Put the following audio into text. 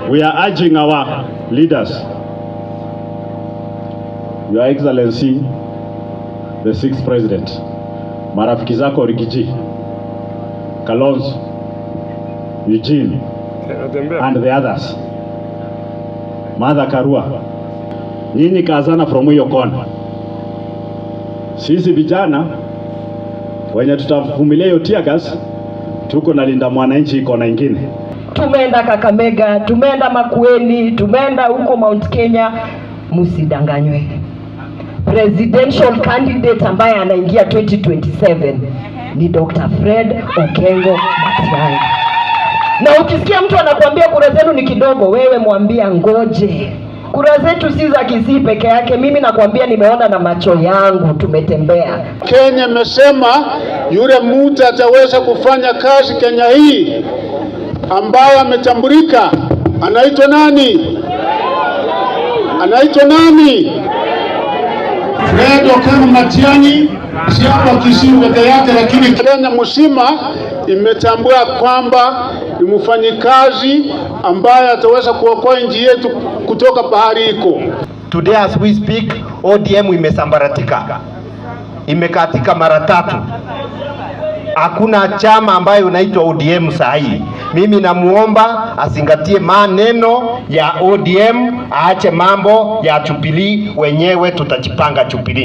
We are urging our leaders, Your Excellency the sixth president, marafiki zako Riggy G, Kalonzo, Eugene and the others, Martha Karua, nyinyi kazana from hiyo kona. Sisi vijana wenye tutavumilia hiyo tear gas, tuko na Linda Mwananchi kona ingine. Tumeenda Kakamega, tumeenda Makueni, tumeenda huko Mount Kenya. Msidanganywe, presidential candidate ambaye anaingia 2027 ni Dr. Fred Okengo Matiang'i. Na ukisikia mtu anakuambia kura zenu ni kidogo, wewe mwambia ngoje. Kura zetu si za Kisii peke yake. Mimi nakwambia, nimeona na macho yangu, tumetembea. Kenya imesema yule mtu ataweza kufanya kazi Kenya hii ambaye ametambulika anaitwa nani? Anaitwa nani? Fred Okengo Matiang'i, si hapa Kisii peke yake, lakini Kenya mzima imetambua kwamba ni mfanyikazi ambaye ataweza kuokoa nchi yetu kutoka pahali iko. Today as we speak, ODM imesambaratika, imekatika mara tatu. Hakuna chama ambayo unaitwa ODM saa hii. Mimi namuomba azingatie maneno ya ODM, aache mambo ya Jubilee, wenyewe tutajipanga Jubilee.